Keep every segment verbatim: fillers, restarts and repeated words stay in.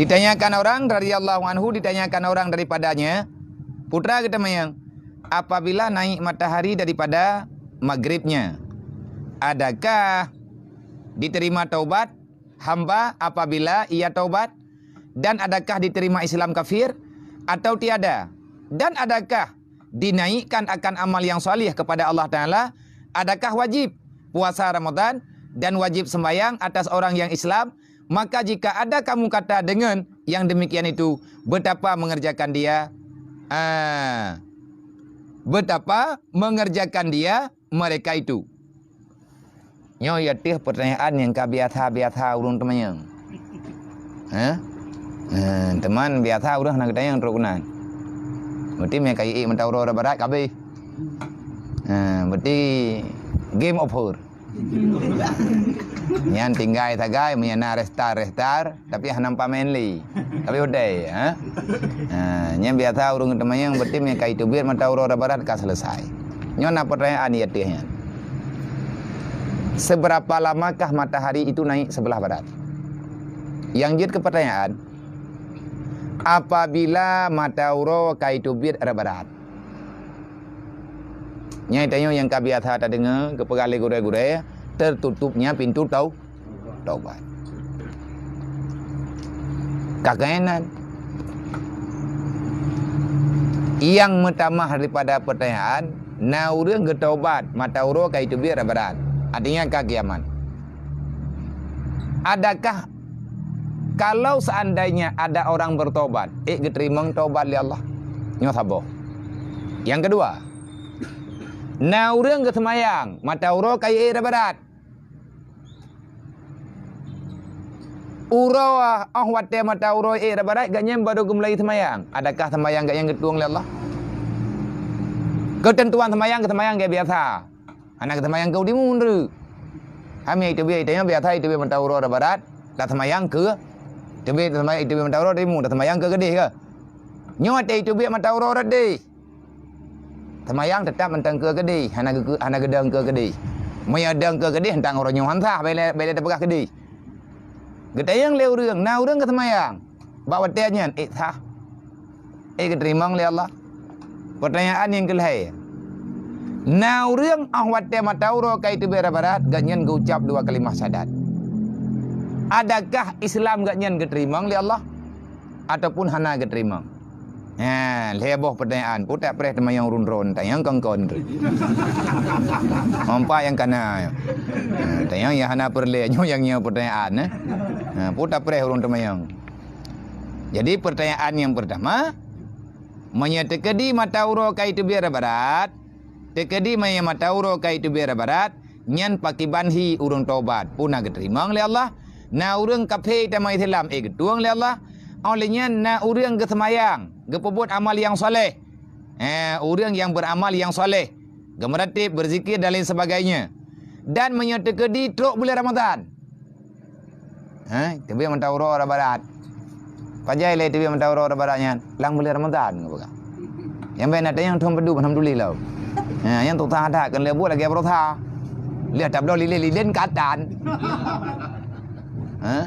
Ditanyakan orang radhiyallahu anhu, ditanyakan orang daripadanya, putra geuteumanyong, apabila naik matahari daripada maghribnya, adakah diterima taubat hamba apabila ia taubat? Dan adakah diterima Islam kafir atau tiada? Dan adakah dinaikkan akan amal yang salih kepada Allah Taala? Adakah wajib puasa Ramadan dan wajib sembahyang atas orang yang Islam? Maka jika ada kamu kata dengan yang demikian itu, betapa mengerjakan dia, ah, betapa mengerjakan dia mereka itu. Nyoe yateuh peutanyaan nyang ka biasa-biasa ureuëng teumanyong. Ha? Ha, teuma biasa ureuëng hana geutanyong trok keunan. Berarti mé ka iék mata uroe barat ka abéh. Ha, berarti game over. Nyan tinggai sagai, meunyo na restar, restar, tapi hana pamain lé. Tapi udai, ha? Ha, nyan biasa ureuëng teumanyong, berarti mé ka iteubiet mata uroe barat ka selesai. Nyoe na peutanyaan yateuh nyan. Seberapa lamakah matahari itu naik sebelah barat? Yang jeuet keu peutanyaan, apabila mata uroe ka iteubiet arah barat. Nyang tanyoe nyang ka biasa tadeungoe geupeugah lé gurée-gurée, tertutupnya pintu tau-, taubat. Ka keunan. Nyang meutamah daripada peutanyaan, na ureuëng geutaubat, mata uroe ka iteubiet arah barat. Artinya ka kiamat. Adakah kalau seandainya ada orang bertobat, ék geuteurimong taubat lé Allah? Nyoe saboh. Nyang keudua, na ureuëng geuseumayang, mata uroe ka iék arah barat. Uroe, óh watée mata uroe iék arah barat, gobnyan barô geumulai seumayang. Adakah seumayang gobnyan geutueng lé Allah? Keuteuntuan seumayang, geuseumayang gaya biasa. Hana geuseumayang keu dimu teuk. Hami iteubiet, iteubiet biasa, iteubiet mata uroe arah barat, taseumayang keu, iteubiet, seumayang, iteubiet mata uroe dimu, taseumayang keu keudeh ka. Nyoe watée iteubiet mata uroe rot deh. Seumayang teutap mantong keu keudeh, hana geu-, hana geudong keu keudeh. Meunyo dong keu keudeh, teuntang uroe nyoe han sah, bèk lé, bèk lé tapeugah keudeh. Geutanyong lé ureuëng, na ureuëng geuseumayang bak watée nyan, ék sah, ék geuteurimong lé Allah? Peutanyaan nyang keulhée, na ureuëng óh watée mata uroe ka iteubiet arah barat, gobnyan geuucap dua kalimah syahadat. Adakah Islam gobnyan geuteurimong lé Allah ataupun hana geuteurimong? Ha, lhée boh peutanyaan, peue tapreh teumanyong ureuëng droe, tanyong kongkon tu. Nampak nyang kana. Ha, tanyong nyang hana peureulée, nyoe nyang nyoe peutanyaan, eh. Ha, peue tapreh ureuëng teumanyong. Jadi peutanyaan nyang peurtama, meunyoe teukeudi mata uroe ka iteubiet arah barat, teukeudi meunyoe mata uroe ka iteubiet arah barat, nyan pakriban hi ureuëng taubat, peue na geuteurimong lé Allah? Na ureuëng kafé tamong Islam, ék geutueng lé Allah? Óh lheueh nyan na ureuëng geuseumayang, geupeubuet amal nyang saleh. Eh, ureuëng nyang beuramal nyang saleh, geumeuratéb, beuzikir dan lain sebagainya. Dan meunyoe teukeudi trok buleuen Ramadhan, ha, teubiet mata uroe arah barat. Pajan lé teubiet mata uroe arah barat nyan? Lam buleuen Ramadhan, geupeugah. Nyang bèk na tanyong thôn padum, alhamdulillah. Ha, nyang tutoe that keuneuk buet lagée baroesa. Lheueh tabloe lilén-lilén ka tan. Ha?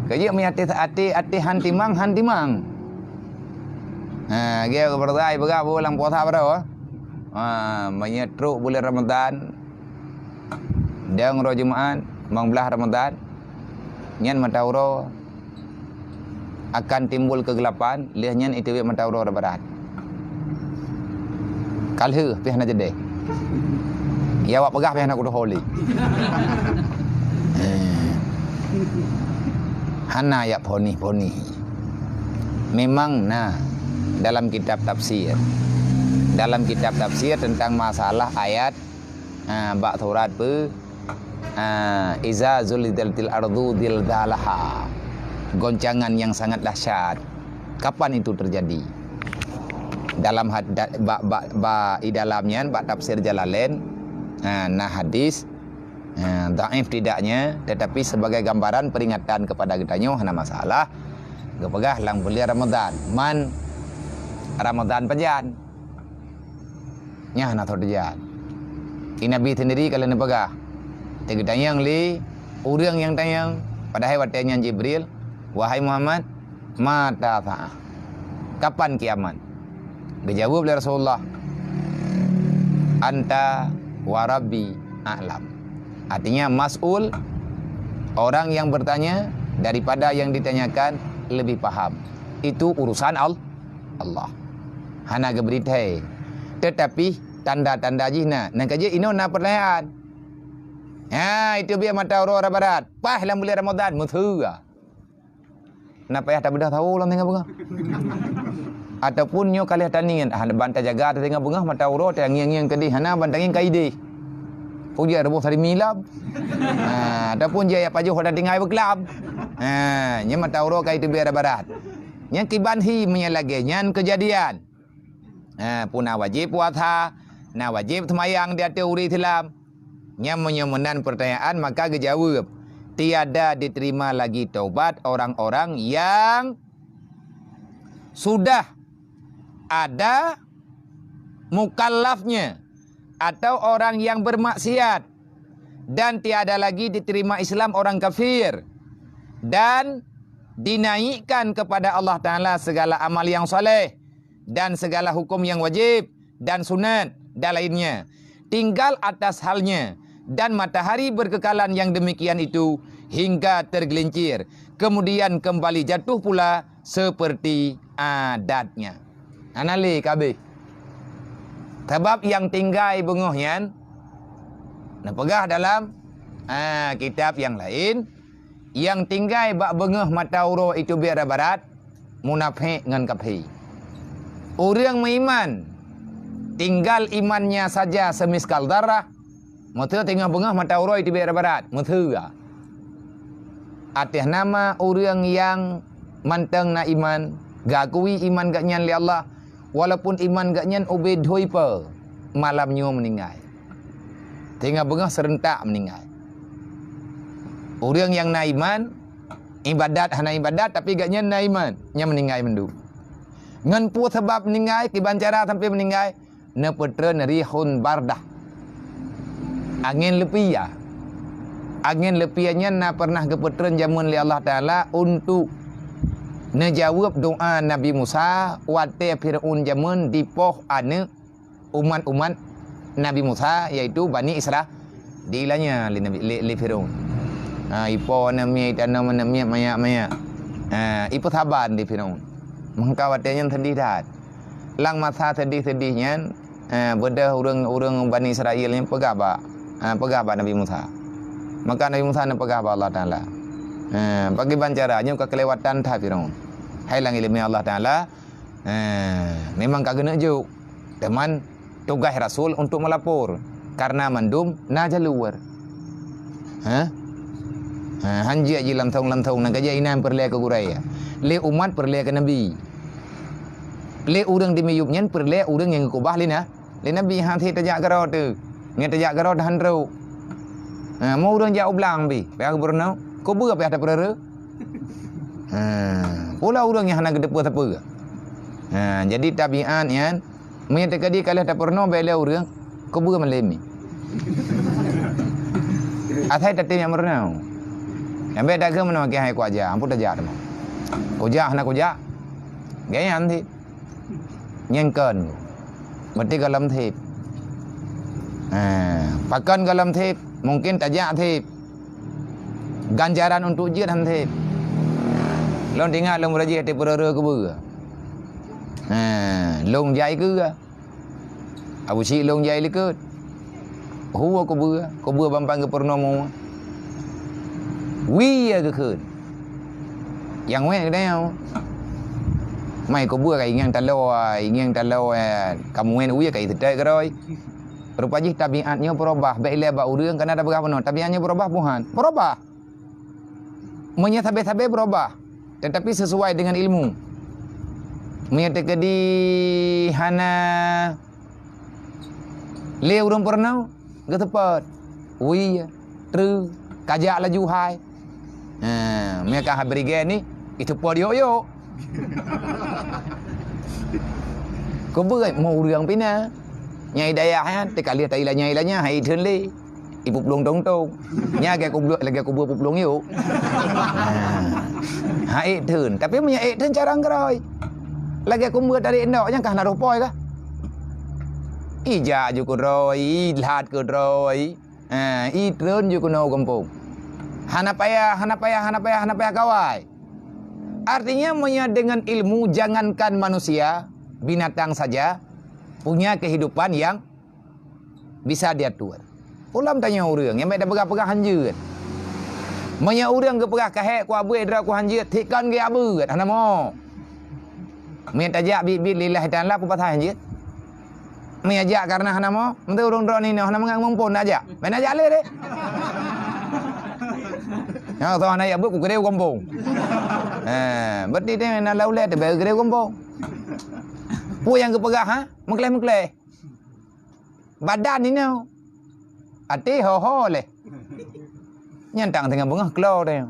Kajeuet meuaté, até, até han timang, han timang. Ha, lagée baroesa ipeugah bahwa lam puasa baroe. Ha, meunyoe trok buleuen Ramadhan, dong uroe Jumat, limong blaih Ramadhan, nyan mata uroe akan timbul keugelapan, lheueh nyan iteubiet mata uroe arah barat. Ka lheueh pih hana jadeh. Ya awak peugah pih hana kutuho lé. Eh. Hana jak ponih-ponih. Memang na dalam kitab tafsir. Dalam kitab tafsir tentang masalah ayat, ha, bak surat pe, ha, "Iza zulzilatil ardu zilzalaha." Goncangan yang sangat dahsyat. Kapan itu terjadi? Dalam had-, da-, bak, bak, bak, di dalam nyan, bak tafsir Jalalain, ha, na hadis, ha, dhaif tidaknya, tetapi sebagai gambaran peringatan kepada geutanyoe, hana masalah. Geupeugah lam buleuen Ramadhan, man Ramadhan pajan. Nyan hana teurijang. Di Nabi sendiri ka lheueh neupeugah, teugeutanyong lé ureuëng nyang tanyong, padahai watée nyan Jibril, "Wahai Muhammad, mata sa'ah? Kapan kiamat?" Geujaweueb lé Rasulullah, "Anta wa Rabbi a'lam." Artinya, mas'ul, orang yang bertanya daripada yang ditanyakan, lebih paham. Itu urusan Al-, Allah. Hana geubri thèe. Tetapi, tanda-tanda jih na. Nyang ka jeuet inoe na peurtanyaan. Ha, itu biar mata uroe raba rot. Paih lam buleuen Ramadhan, meutheue. Na payah tabeudôh sawo lam teungoh beungoh. Ataupun nyoe ka lheueh taniet, ah, ban tajaga teungoh beungoh mata uroe, tangieng-ngieng keudeh, hana ban tangieng ka ideh. Peue jeuet reuboh sari milam. Ha, ataupun jeuet jak pajoh watèe tinggai beuklam. Ha, nyan mata uroe ka iteubiet raba rot. Nyan kiban hi meunyo lagèe nyan keujadian. Ha, peue na wajéb puasa, na wajéb seumayang di ateueh ureueng Islam. Nyan meunyoe meunan peurtanyaan, maka geujaweueb, "Tiada diterima lagi taubat orang-orang yang sudah ada mukallafnya atau orang yang bermaksiat, dan tiada lagi diterima Islam orang kafir, dan dinaikkan kepada Allah Ta'ala segala amal yang saleh, dan segala hukum yang wajib dan sunat dan lainnya, tinggal atas halnya, dan matahari berkekalan yang demikian itu hingga tergelincir, kemudian kembali jatuh pula seperti adatnya." Hana lé ka abéh. Sabab nyang tinggai beungoh nyan, neupeugah dalam, ah, kitab nyang laén, nyang tinggai bak beungoh mata uroe iteubiet raba rot, munafék ngon kafé. Ureueng meuiman, tinggal imannya saja semiskal darah, meuteue teungoh beungoh mata uroe iteubiet raba rot, meuteue. Ateueh nama ureueng nyang mantong na iman, geukui iman geuhnyan lé Allah, walaupun iman geuhnyan ubé dhui peue, malam nyoe meuninggai. Teungoh beungoh seurentak meuninggai. Ureueng nyang na iman, ibadat hana ibadat, tapi geuhnyan na iman, nyan meuninggai mandum. Ngon peue sabab meuninggai, kiban cara sampai meuninggai, neupeutreun rihun bardah. Angén leupie. Angén leupie nyan na pernah geupeutreun jameun lé Allah Ta'ala untuk neujaweueb doa Nabi Musa watée Fir'aun jameun dipoh aneuëk umat-umat Nabi Musa, yaitu Bani Israel. Diilanya lé Nabi, lé, lé Fir'aun. Ha, ipoh aneuëk miet, itanam aneuëk miet, manyak-manyak. Ha, ipeusaban di Fir'aun. Maka watée nyan seudeh that. Lam masa seudeh-seudeh nyan, eh, beudôh ureuëng-ureuëng Bani Israel nyan peugah bak, eh, peugah bak Nabi Musa. Maka Nabi Musa neupeugah bak Allah Taala, eh, pakriban cara nyoe ka keulewatan that Firaun. Hai lam iéleumé Allah Taala, eh, memang ka geuneuk jok, teuma tugaih rasul untuk melapor, karena mandum na jalur. Ha? Ha, hanjeuet jih lam thong-lam thong, nyang ka jeuet inan peureulée keu gurée, lé umat peureulée keu nabi. Lé ureuëng di miyueb nyan peureulée ureuëng nyang geukeubah lé na, lé nabi. Hana tajak keudroe teuh. Nyan tajak keudroe tahan trok. Ha, meu ureuëng jak u blang pih, payah geupurunoe, keu peue payah tapeureureue? Ha, pula ureuëng nyang hana geuteupeue sapeue. Ha, jadi tabiat nyan, meunyoe teukeudi ka lheueh tapurunoe bak lé ureuëng, keu peue malém nyoe? Asai tatem nyang meurunoe. Nyang bék dagée meunoe keu hai kuaja, ampôn tajak teuma. Kuaja hana kuaja. Gaya nyan cit. Nyang kon. Berarti gohlom sép. Ha, pakon gohlom sép? Mungkin tajak sép. Ganjaran untuk jeuet han sép. Lôn teuingat lôn meurajih até peureureue keu beue. Ha, lôn jai keu Abu Syik lôn jai likot. Hue keu beue, keu beue ban-ban geupurunoe. Wie geukheun. Nyang wék geutanyoe. Mai keu beue ka ingieng taloe, ingieng taloe, ka muet wie ka iseutôt keudroe. Rupa jih tabiat nyoe beurubah, bék ilée bak ureuëng kana tapeugah bunoe. Tabiat nyoe beurubah buhan. Beurubah. Meunyoe sabe-sabe beurubah, tetapi sesuai dengan ilmu. Meunyoe teukeudi hana lé ureuëng peurunoe, geuseupôt, wie, treue, kajak laju hai. Ha, meunyoe ka habri gét ni, iseupôt yok-yok. Keu beue meu ureuëng pih na. Nyang i dayah nyan, teuka lheueh tailanya-ilanya, hai itheun lé. Ipuplueng tong-tong. Nyan lagèe kubloe, lagèe kubloe puplueng yôk. Ha, ék theun. Tapi meunyoe ék theun carông keurôi. Lagèe kumbeu tarék ndak, nyan kah na roh pôi kah? Ijak ju keudroe, ilhat keudroe. Ha, itreun ju keunoe u gampông. Hana payah, hana payah, hana payah, hana payah kawai. Artinya, meunyoe deungon ilmu, jangankan manusia, binatang saja punya kehidupan yang bisa diatur. Ulôn tanyoe ureueng nyang bèk tapeugah-peugah hanjeuet. Meunyoe ureueng geupeugah ka hék kuabeuet droe ku hanjeuet, hikon geuabeuet, hana mo. Meunyoe tajak biet-biet lillahi ta'ala, peue pasai hanjeuet? Meunyoe jak kareuna hana mo, meunteue ureueng droeneuh hana mangat muphom nak jak. Meunan jak lé deh. Nyang soe hana jak beuet, kukeudéh u gampông. Eh, berarti deh na lam ulèe teuh bèk kukeudéh u gampông. Peue nyang geupeugah, ha? Meuklèh-meuklèh. Badan inoe. Até ho-ho lé. Nyan tang teungoh beungoh klo teuh.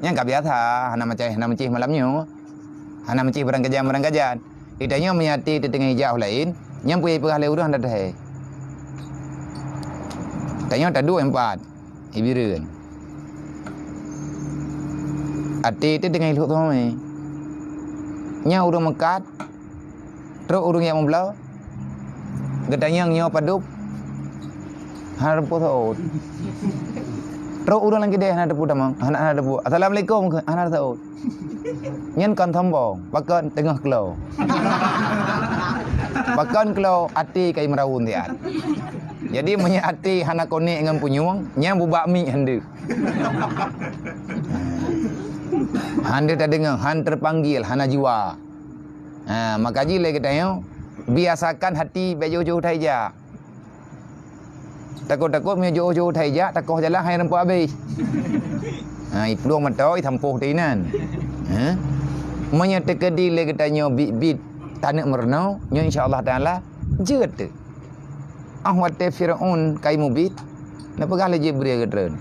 Nyan ka biasa, hana macai, hana meucih malam nyoe. Hana meucih barang kajan, barang kajan. Di tanyoe meunyoe até teuh teungoh ijak u laén, nyan peue nyang peugah lé ureueng hana teuhé. Tanyoe taduek empat. Ibireuen. Até teuh teungoh ilhok teumé. Nyan ureueng meukat, trok ureueng nyang meubloe, geutanyong nyoe padub, hana teupeu seuôt. Trok ureueng lam keudè hana teupeu tamong, hana, hana teupeu, "Assalamualaikum," hana teupeu seuôt. Nyan kon sombong, pakon teungoh klo. Pakon klo, até kai meuraun siat. Jadi, meunyoe até hana konek ngon punyueng, nyan bubak miek handeuk. Han teudeungoe, han teupanggil, hana jiwa. Ha, maka jih lé geutanyoe, biasakan hati bèk jiôh-jiôh that ijak. Takot-takot meunyoe jiôh-jiôh that ijak, takoh jalan hai rumpok abéh. Ha, iplueng mata, isampôh teuh inan. Ha? Meunyoe teukeudi lé geutanyoe biet-biet taneuk meurunoe, nyoe insya Allah Taala jeuet teuh. Óh watèe Firaun ka imubiet, neupeugah lé Jibril keu droeneuh,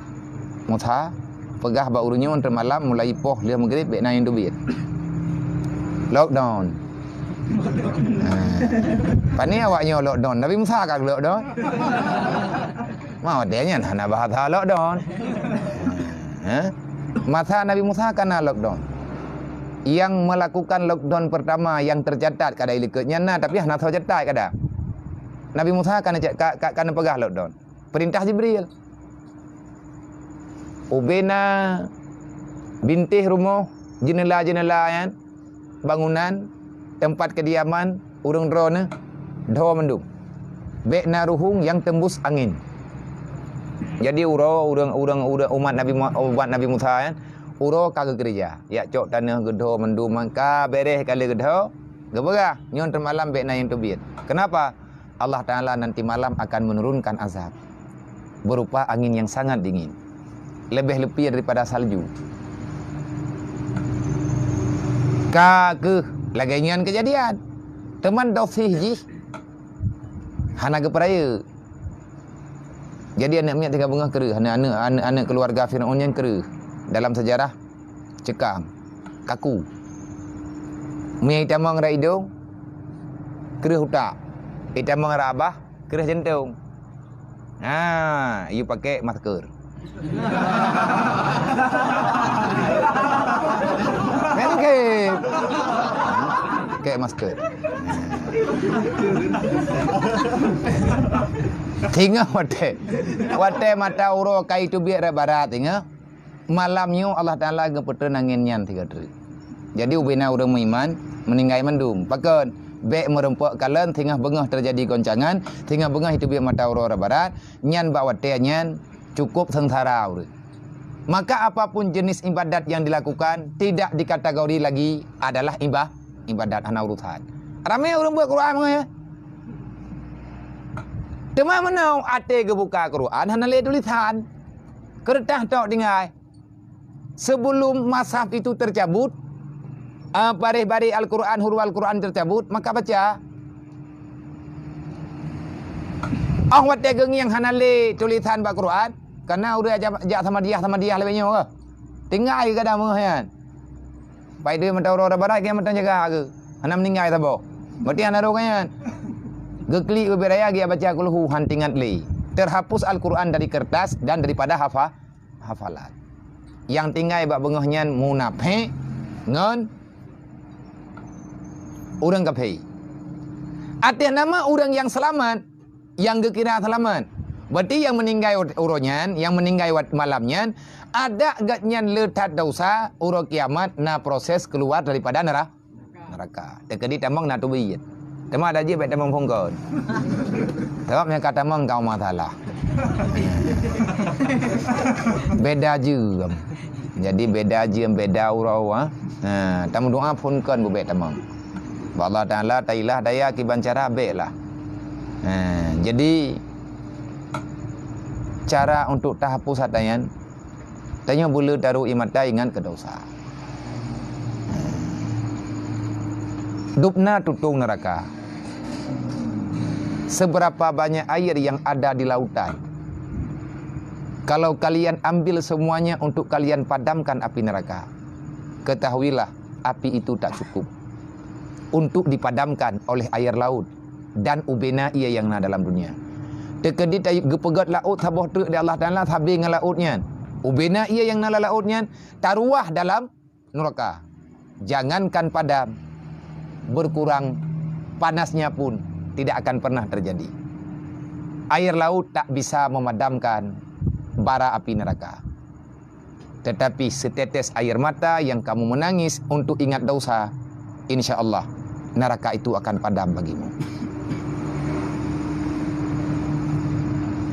"Musa, peugah bak ureueng nyoe teumalam mulai poh lheueh meugrib bèk na nyang teubiet." Lockdown. Ha. Pane awak nyoe lockdown? Nabi Musa ka lockdown. Ma watèe nyan hana bahasa lockdown. Ha? Masa Nabi Musa ka na lockdown. Yang melakukan lockdown pertama yang tercatat kada ilikot nyan na, tapi hana soe catat kada. Nabi Musa ka neuca-, ka, ka, ka neupeugah lockdown. Peurintah Jibril. Ubena bintéh rumoh, jeuneula-jeuneula nyan, bangunan, teumpat keudiaman ureueng droeneuh, dho mandum. Bèk na ruhueng nyang teumbus angén. Jadi uroe ureueng, ureueng, ureueng umat Nabi Mu-, umat Nabi Musa nyan, uroe ka geukeureuja. Jak cok tanoh geudho mandum, ka bèrèh ka lheueh geudho, geupeugah, "Nyoe teumalam bèk na nyang teubiet." Kenapa? Allah Taala nanti malam akan menurunkan azab berupa angin yang sangat dingin, lebih lepi daripada salju. Ka keuh lagèe nyan keujadian, teuma doséh jih hana geupeurayeuk. Jadi aneuk miet teuka beungoh kreueh, aneuk, aneuk, aneuk, aneuk keuluwarga Firaun nyan kreueh dalam seujarah. Cekang, kaku. Meunyoe itamong rot idông, kreueh utak. Itamong rot babah, kreueh jantông. Ha, yue pakè masker. Kan oke. Pakè masker. Teungoh watèe, watèe mata uroe ka iteubiet rot barat, teungoh. Malam nyoe Allah Taala geupeutrön angén nyan sigoe treuk. Jadi ubena ureueng meuiman meuninggai mandum. Pakon? Bèk meurumpok kalon singoh beungoh teujadi goncangan, singoh beungoh iteubiet mata uroe rot barat, nyan bak watèe nyan cukôp seungsara ureueng. Maka apapun jenis ibadat yang dilakukan tidak dikategori lagi adalah iba-, ibadat, hana urusan. Ramé ureueng beuet Quran meungoh, ya. Teuma meunoe até geubuka Quran hana lé tulisan. Keureutah tok tinggai. Sebelum mushaf itu tercabut, eh, baréh-baréh Al-Quran, huruf Al-Quran tercabut, maka baca. Óh watèe geungieng hana lé tulisan bak Quran, kana ureueng jak, jak Samadiyah, Samadiyah leubeh nyoe keuh. Tinggai geugadang meungoh nyan. Pai deuh mata uroe rot barat, geuh mata jaga geuh. Hana meuninggai saboh. Berarti hana roh nyan. Geuklik ubé raya geuh baca kulhu han tingat lé. Terhapus Al-Quran dari kertas dan daripada hafa-, hafalan. Nyang tinggai bak beungoh nyan munafék ngon ureuëng kafé. Ateueh nama ureuëng nyang seulamat, nyang geukira seulamat. Berarti nyang meuninggai uroe nyan, nyang meuninggai wat-, malam nyan, adak gobnyan le that desya, uroe kiamat na proses keuluar daripada nera-, neuraka. Teukeudi tamong na teubiet. Teuma adak jih bék tamong phon kon. Sabab nyang ka tamong ka masalah. Beda jeuem. Jadi beda jeuem, beda uroe, ha. Ha, tameudoa phon kon bubek tamong. Bak Allah Taala tailah daya kiban cara bék lah. Ha, jadi cara untuk tahapus ata nyan, tanyoe beule taruh ie mata ingat keu desya. Dubna tutong neuraka. Seberapa banyak air yang ada di lautan, kalau kalian ambil semuanya untuk kalian padamkan api neraka, ketahuilah, api itu tak cukup untuk dipadamkan oleh air laut dan ubena ie nyang na dalam dunia. Teukeudi ta-, geupeugét laôt saboh treuk di Allah Taala sabe ngon laôt nyan. Ubena ie nyang na lam laôt nyan taruah dalam neuraka. Jangankan padam, berkurang panasnya pun tidak akan pernah terjadi. Air laut tak bisa memadamkan bara api neraka. Tetapi setetes air mata yang kamu menangis untuk ingat dosa, insya Allah neraka itu akan padam bagimu.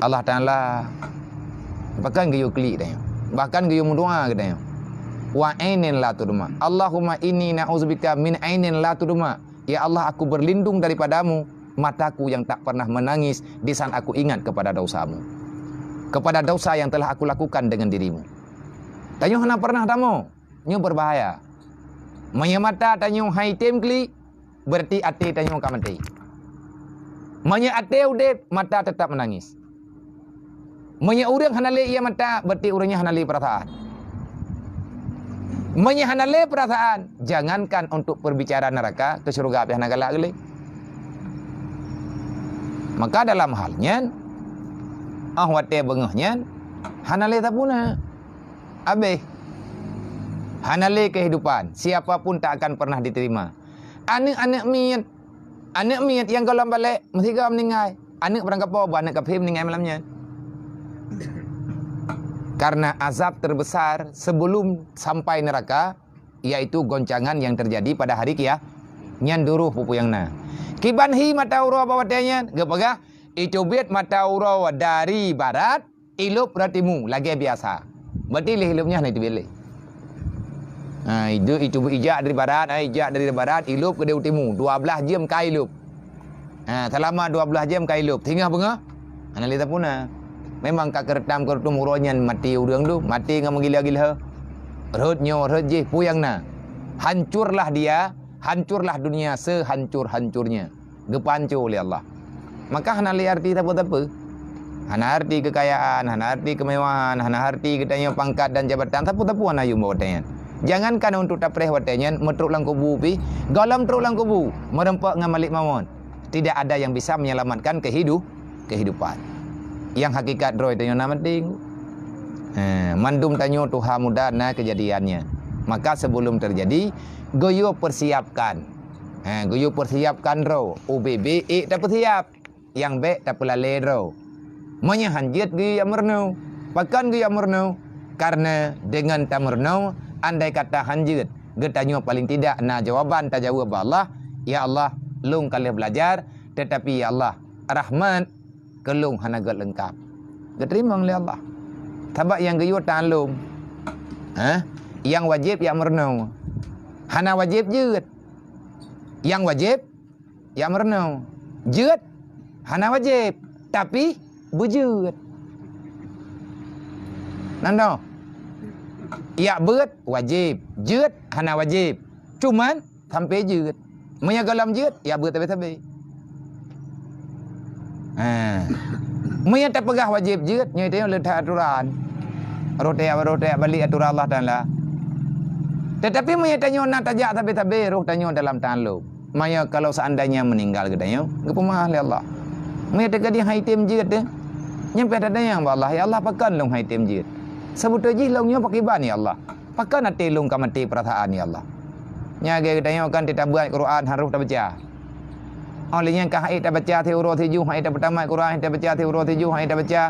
Allah Taala bahkan geuyue klik tanyoe, bahkan geuyue meudoa keu tanyoe. Wa ainin la tudma. Allahumma inni na'udzubika min ainin la tudma. Ya Allah, aku berlindung daripadamu, mataku yang tak pernah menangis di saat aku ingat kepada dosamu, kepada dosa yang telah aku lakukan dengan dirimu. Tanyoe hana pernah tamoe, nyoe berbahaya. Meunyoe mata tanyoe hai tem klik, berarti até tanyoe ka maté. Meunyoe até udeb, mata tetap menangis. Meunyoe ureuëng hana lé ie mata, berarti ureuëng nyan hana lé peurasaan. Meunyoe hana lé peurasaan, jangankan untuk berbicara neraka, ke syurga pih hana galak geuh lé. Maka dalam hal nyan, ah watée beungoh nyan, hana lé sapeue na. Abéh. Hana lé kehidupan, siapa pun tak akan pernah diterima. Aneuëk-aneuëk miet, aneuëk miet nyang gohlom balek, meusigoe meuninggai. Aneuëk barangkapeue, bah aneuëk kafé meuninggai malam nyan. Karena azab terbesar sebelum sampai neraka, yaitu goncangan yang terjadi pada hari kia-, nyan duroh peue-peue nyang na. Kiban hi mata uroe bak watée nyan, geupeugah, iteubiet mata uroe dari barat, ilop rot timu lagée biasa. Berarti lheueh ilop nyan hana iteubiet lé. Ha, itu, itu ijak dari barat, ha, ijak dari barat, ilop keudeh u timu. Dua blaih jeuem ka ilop. Ha, selama dua blaih jeuem ka ilop. Singoh beungoh, hana lé sapeue na. Memang ka keureutam-keureutum uroe nyan maté ureuëng tu, maté ngon meugila-gila. Rhot nyoe, rhot jih, peue nyang na. Hancurlah dia, hancurlah dunia sehancur-hancurnya. Geupanco lé Allah. Maka hana lé arti sapeue-sapeue. Hana arti keukayaan, hana arti keumewahan, hana arti geutanyoe pangkat dan jabatan, sapeue-sapeue hana yum bak watée nyan. Jangankan untuk tapreh watée nyan, meutrok lam kubu pih, gohlom trok lam kubu, meureumpok ngon Malik Maut. Tidak ada yang bisa menyelamatkan kehidu-, kehidupan. Nyang hakikat droe tanyoe na maté. Ha, mandum tanyoe tuha muda na keujadiannya. Maka sebelum terjadi, geuyue persiapkan. Ha, geuyue persiapkan droe, ubé-bé ék tapeusiap, nyang bék tapeulalé droe. Meunyoe han jeuet geuyue jak meurunoe, pakon geuyue jak meurunoe? Karena deungon tameurunoe, andai kata han jeuet, geutanyoe paling tidak na jawaban tajaweueb bak Allah, "Ya Allah, lôn ka lheueh beulajar, teutapi ya Allah, rahmat keu lôn hana gét leungkab." Geuteurimong lé Allah. Sabab nyang geuyue tan lom. Ha? Nyang wajéb jak meurunoe. Hana wajéb jeuet. Nyang wajéb, jak meurunoe. Jeuet, hana wajéb, tapi beujeuet. Nan doh. Jak beuet wajéb, jeuet hana wajéb. Cuman sampai jeuet. Meunyoe gohlom jeuet, jak beuet sabe-sabe. Ha. Meunyoe tapeugah wajéb jeuet, nyoe tanyoe le that aturan. Roh tajak, roh tajak balik aturan Allah Taala. Tetapi meunyoe tanyoe na tajak sabe-sabe, roh tanyoe dalam tan lom. Meunyoe kalau seandainya meninggal geutanyoe, geupeumeu'ah lé Allah. Meunyoe teukeudi hai tem jeuet teuh, Nyan pih tatanyong bak Allah, "Ya Allah, pakon lôn han item jeuet? Seubeutôi jih lôn nyoe pakriban, ya Allah? Pakon até lôn ka maté peurasaan, ya Allah?" Nyan lagèe geutanyoe kan, teutabeuet Quran harôh tabaca. Óh lheueh nyan ka han ék tabaca siuroe sijuh, han ék tapeutamah Quran, han ék tabaca siuroe sijuh, han ék tabaca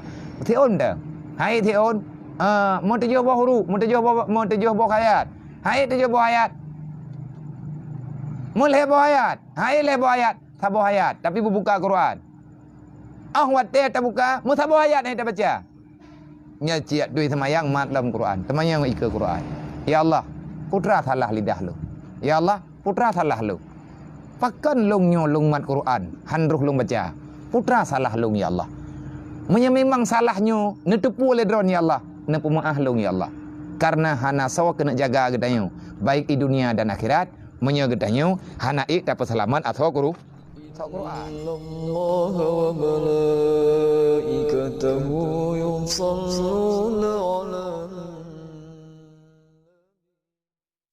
siôn teuh. Han ék siôn, ah, meutujoh boh huruf, meutujoh boh, meutujoh boh ayat. Han ék tujoh boh ayat. Meulhèe boh ayat. Han ék lhèe boh ayat. Saboh ayat, tapi beubuka Quran. Óh watèe tabuka, meusaboh ayat han ék tabaca. Nyan cit dui seumayang mat lom Quran, teumanyong ikeue Quran. Ya Allah, putra salah lidah lôn. Ya Allah, putra salah lôn. Pakon lôn nyoe lôn mat Quran, han roh lôn baca. Putra salah lôn, ya Allah. Meunyoe memang salah nyoe, neuteupeue lé droe, ya Allah, neupeumaáh lôn, ya Allah. Karena hana soe keuneuk jaga geutanyoe, baik di dunia dan akhirat, meunyoe geutanyoe hana ék tapeuseulamat asoe Qur-, asoe Quran. إن الله وملائكته يصلون على